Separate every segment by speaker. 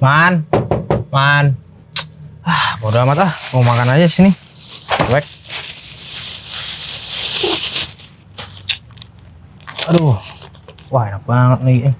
Speaker 1: Man, man. Bodo amat ah, mau makan aja sini. Cuek. Aduh, wah enak banget nih.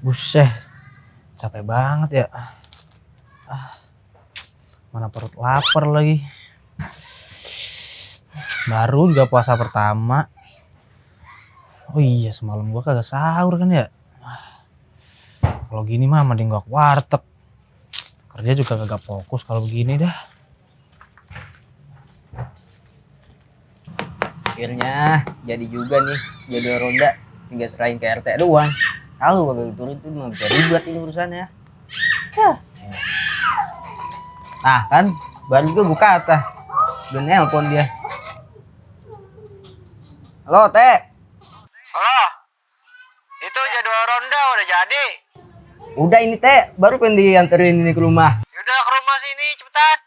Speaker 1: Buset, capek banget ya. Mana perut lapar lagi. Baru juga puasa pertama. Oh iya, semalam gua kagak sahur kan ya. Kalau gini mah mending gua ke warteg. Kerja juga kagak fokus kalau begini dah.
Speaker 2: Akhirnya jadi juga nih, jadi ronda, tinggal serahin ke RT doang. Kalau kagak turun tuh mah bisa ribet ini urusannya. Nah kan, baru juga gue kata, udah nelpon dia. Halo Teh.
Speaker 3: Halo, itu jadwal ronda udah jadi.
Speaker 2: Udah ini Teh, baru pengen dianterin ini ke rumah.
Speaker 3: Yaudah ke rumah sini cepetan.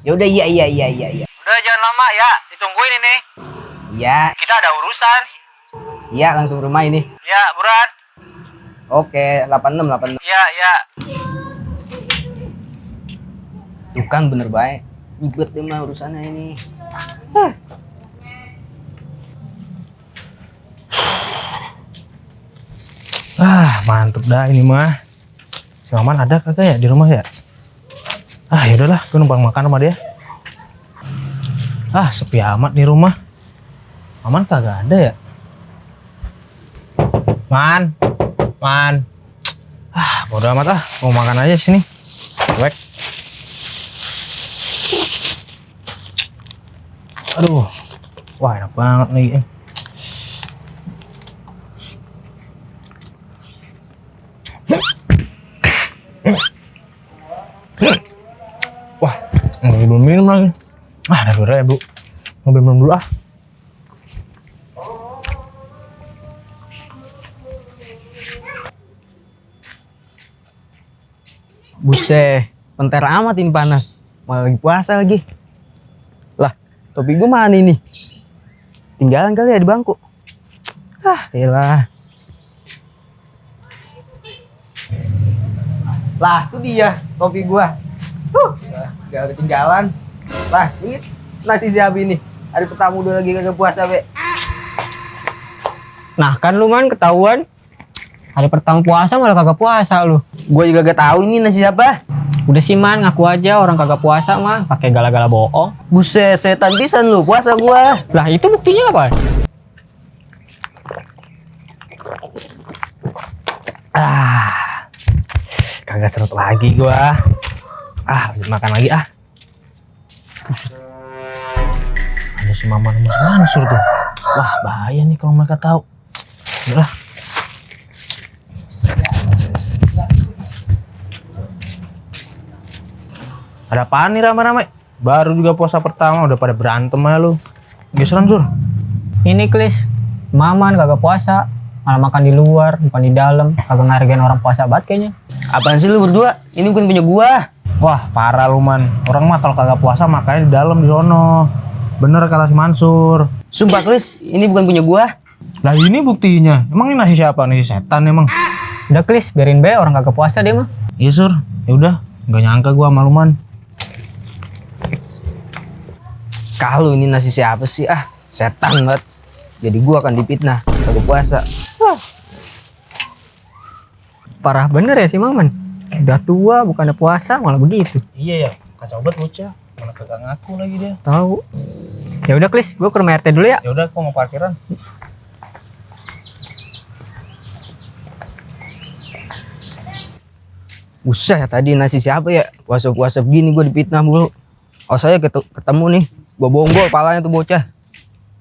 Speaker 2: Ya udah iya.
Speaker 3: Udah jangan lama ya, ditungguin ini.
Speaker 2: Iya,
Speaker 3: Kita ada urusan.
Speaker 2: iya langsung ke rumah ini.
Speaker 3: Ya, buruan.
Speaker 2: Oke, 86.
Speaker 3: Ya.
Speaker 2: Tuh kan bener baik. Ribet deh mah urusannya ini.
Speaker 1: Mantep dah ini mah. Si Maman ada kagak ya di rumah ya? Ya udahlah, gue numpang makan sama dia. Sepi amat nih rumah. Maman kagak ada ya? Man. Bodo amat ah, mau makan aja sini. Cuek. Aduh, wah enak banget nih. Wah, belum minum lagi. Ada dulu ya bu, mau minum dulu ah.
Speaker 2: Buset, penter amat ini panas. Malah lagi puasa lagi. Lah, topi gue mana ini? Tinggalan kali ya di bangku. Elah. Lah, itu dia topi gua. Gak ketinggalan. Lah, ini nasi siabi nih. Hari pertama udah lagi kagak puasa, Be.
Speaker 4: Nah kan lu man ketahuan hari pertama puasa malah kagak puasa lu.
Speaker 2: Gua juga gak tahu ini nasi siapa.
Speaker 4: Udah sih man, ngaku aja orang kagak puasa mah, pakai gala-gala bohong.
Speaker 2: Buset, setan pisan lu puasa gua.
Speaker 4: Lah itu buktinya apa?
Speaker 1: Kagak seret lagi gua. Lanjut makan lagi ah. Buset. Ada si Maman sama Mansur tuh. Wah bahaya nih kalau mereka tahu. Udah. Ada apaan nih rame-rame? Baru juga puasa pertama udah pada berantem aja lu. Geseran Sur.
Speaker 4: Ini Klis, Maman kagak puasa, malah makan di luar, bukan di dalam, kagak ngargain orang puasa banget kayaknya.
Speaker 2: Apaan sih lu berdua? Ini bukan punya gua.
Speaker 1: Wah parah lu man. Orang mah kalau kagak puasa makannya di dalam di sono. Bener kata si Mansur.
Speaker 2: Sumpah Klis, ini bukan punya gua.
Speaker 1: Lah ini buktinya. Emang ini nasi siapa? Nasi setan emang.
Speaker 4: Udah Klis, biarin be orang kagak puasa deh mah.
Speaker 1: Iya Sur. Ya udah, nggak nyangka gua maluman.
Speaker 2: Kalau ini nasi siapa sih? Setan banget. Jadi gua akan dipitnah kagak puasa.
Speaker 4: Parah bener ya si Maman. Udah tua, bukannya puasa malah begitu.
Speaker 1: Iya ya, kacau banget bocah. Mana kagak ngaku lagi dia.
Speaker 4: Tahu. Ya udah Klis, gua ke rumah RT dulu ya.
Speaker 1: Ya udah, gua mau parkiran.
Speaker 2: Buset, tadi nasi siapa ya? Puasa-puasa begini gue dipitnah mulu. Oh saya ketemu nih, gue bonggol palanya tuh bocah.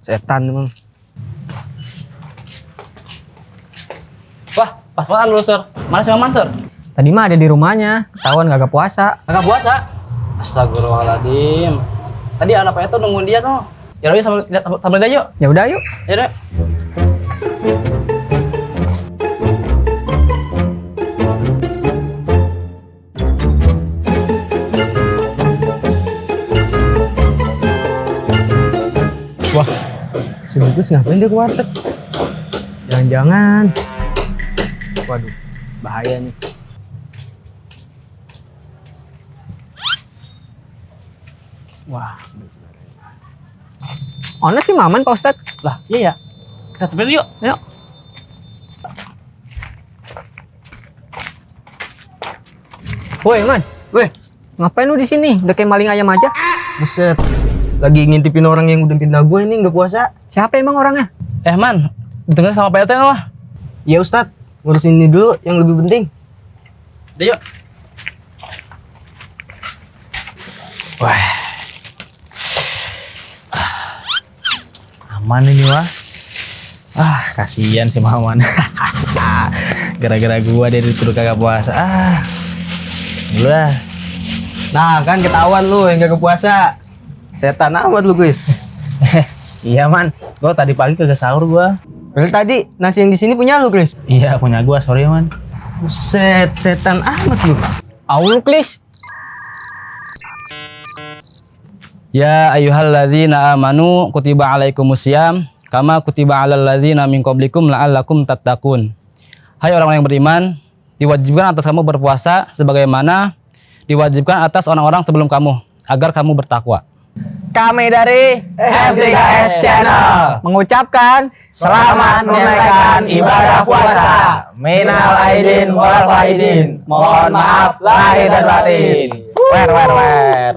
Speaker 2: Setan emang.
Speaker 5: Wah, pas banget lu, Sur. Mana si Maman, Sur?
Speaker 4: Tadi mah ada di rumahnya, ketahuan kagak puasa.
Speaker 5: Kagak puasa? Astagfirullahaladzim. Tadi anak Pak itu nungguin dia tuh. Ya udah sambil dia yuk.
Speaker 4: Ya udah yuk.
Speaker 5: Ya udah.
Speaker 2: Wah, si Bagus ngapain dia ke warteg? Jangan-jangan. Waduh, bahaya nih.
Speaker 4: Wah. Mana sih Maman Pak Ustadz?
Speaker 5: Lah, iya ya. Kita temenin yuk.
Speaker 4: Yuk. Woi Man,
Speaker 2: Weh,
Speaker 4: ngapain lu di sini? Udah kayak maling ayam aja.
Speaker 2: buset. Lagi ngintipin orang yang udah pindah gue ini nggak puasa.
Speaker 4: Siapa emang orangnya?
Speaker 5: Man, ditungguin sama PLT lah.
Speaker 2: Ya Ustadz, ngurusin ini dulu yang lebih penting.
Speaker 5: Udah yuk.
Speaker 1: Aman ini wah. Kasihan si Maman. Gara-gara gua dia dituduh kagak puasa. Udah.
Speaker 2: Nah kan ketahuan lu yang gak puasa. Setan amat lu guys.
Speaker 1: Iya man, gua tadi pagi kagak sahur gua.
Speaker 2: Padahal tadi nasi yang di sini punya lu Chris.
Speaker 1: Iya punya gua, sorry ya man.
Speaker 2: Buset, setan amat lu.
Speaker 4: Aul Klis.
Speaker 5: Ya ayyuhalladzina amanu kutiba alaikumusiyam kama kutiba alal ladzina min qablikum la'allakum tattaqun. Hai orang-orang yang beriman, diwajibkan atas kamu berpuasa sebagaimana diwajibkan atas orang-orang sebelum kamu agar kamu bertakwa.
Speaker 4: Kami dari
Speaker 1: MCKS Channel
Speaker 4: mengucapkan
Speaker 1: selamat menunaikan ibadah puasa. Minal aidin wal faidin. Mohon maaf lahir dan batin. Wer.